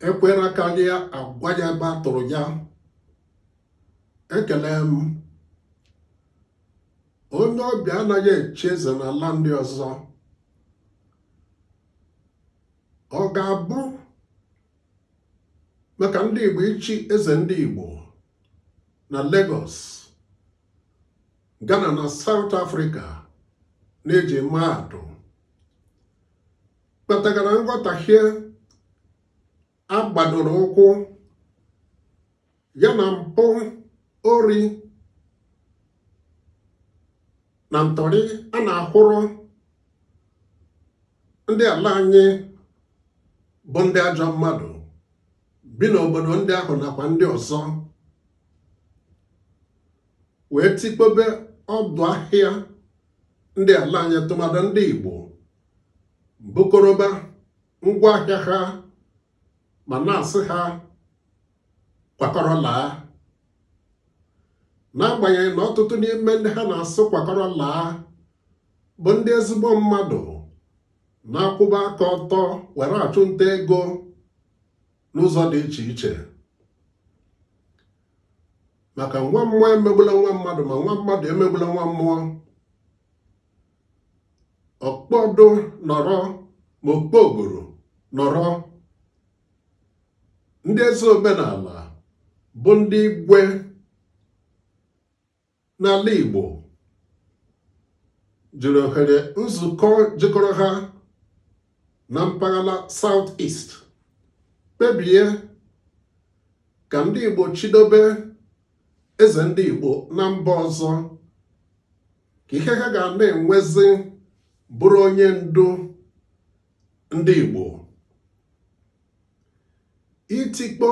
Ekwere karịa agwa ya ebe a tụrụ ya. Ekele m. Onye ọbịa anaghị echi eze n'ala ndị ọzọ. Ọ ga-abụ maka ndị Igbo ichi eze ndị Igbo na Lagos, Ghana na South Africa na-eji maa atụ kpatagara nghọtahie a gbadoro ụkwụ ya na mpụ, ori na ntọrị a na-ahụrụ ndị ala anyị bụ ndị ajọ mmadụ bi n'obodo ndị ahụ nakwa ndị ọzọ wee tikpobe ọdụ ahịa ndị ala anyị, tụmadụ ndị Igbo, bukọrọba ngwa ahịa ha ma na-asị ha kwakọrọ laa, n'agbanyeghị na ọtụtụ n'ime ndị ha na-asị kwakọrọ laa bụ ndị ezigbo mmadụ na-akwụba aka ọtọ were achụ nta ego n'ụzọ dị iche iche. Maka nwa mmụọ emegbula nwa mmadụ, ma nwa mmadụ emegbula nwa mmụọ. Ọkpọdụ nọrọ ma okpogoro nọrọ, ndị eze omenala bụ ndị igwe n'ala Igbo jiri ohere nzukọ jikọrọ ha na mpaghara South East kpebie ka ndị Igbo chidobe eze ndị Igbo na mba ọzọ, ka ihe ha ga na-enwezi bụrụ onye ndu ndị Igbo. Itikpọ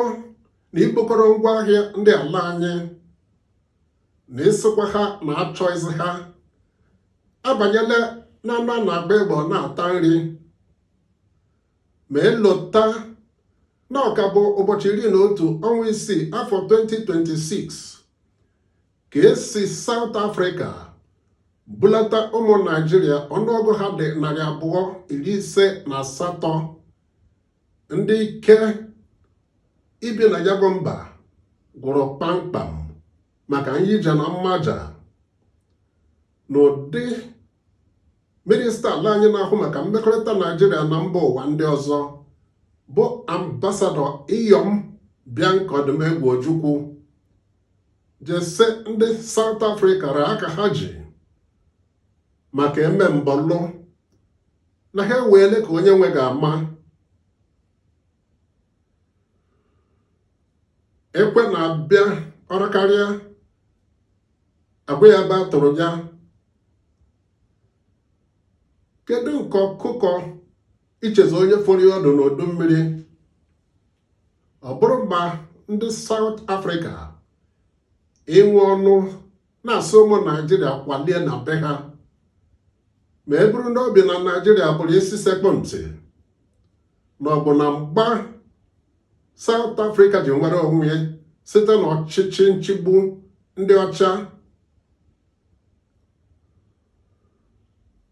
na ibukọrọ ngwa ahịa ndị ala anyị na ịsịkwa ha na achọghịzị ha abanyela n'anụ a na-agba egbe ọ na-ata nri. Ma elota na ọ ka bụ ụbọchị 11 ọnwa isii afọ 2026 ka esi South Africa bulata ụmụ Naijiria ọnụọgụ ha dị 258 ndị ike ibi na ya bụ mba gwụrụ kpamkpam maka nyija na mmaja n'ụdị minista ala anyị na-ahụ maka mmekọrịta Naijiria na mba ụwa ndị ọzọ bụ ambasadọ Iyom Bianca Odumegwu Ojukwu jese ndị South Africa ra aka ha ji maka eme mbọlụ na ha eweele ka onye nwe ga-ama. Ekwe na-abịa ọrụ karịa agwa ya ebe a tụrụ ya. Kedu nke ọkụkọ ichezo onye foro ya ọdụ n'udu mmiri? Ọ bụrụ ma ndị South Africa inwe ọnụ na-asị ụmụ Naijiria kwalie na be ha, ma e buru n'obi na Naijiria bụrụ isi sekpụ ntị na ọgụ na mgba South Africa ji nwere onwe ya site n'ọchịchị nchigbu ndị ọcha.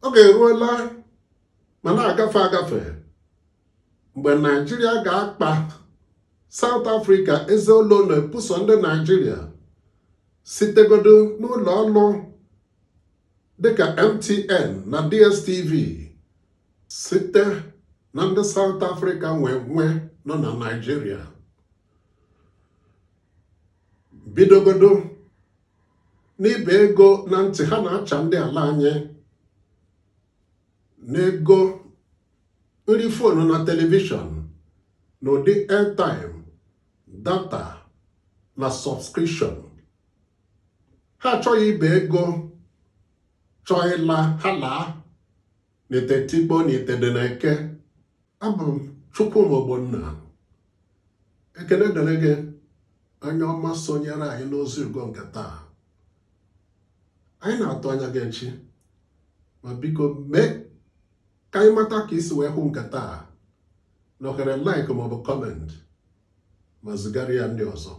Oge eruola ma na-agafe agafe mgbe Naijiria ga-akpa South Africa eze olo na-epuso ndị Naijiria sitegodo n'ụlọ ọrụ dịka MTN na DSTV site na ndị South Africa nwe nwe nọ na Naịjirịa. Bidogodo n'ibe ego na ntị ha na-acha ndị ala anyị n'ego nri foonu na telivishọn n'ụdị airtime, data na subscription. Ha achọghị ibe ego, chọọ ịla ha laa n'ite tikpo na ite dị n'eke. Abụ m Chukwuma Ogbonna. Ekele dịrị gị, onye ọma sonyere anyị n'ozi ugo nke taa. Anyị na-atụ anya gị echi, ma biko mee ka anyị mata ka i si wee hụ nke taa na ohere like maọbụ comment ma zigara ya ndị ọzọ.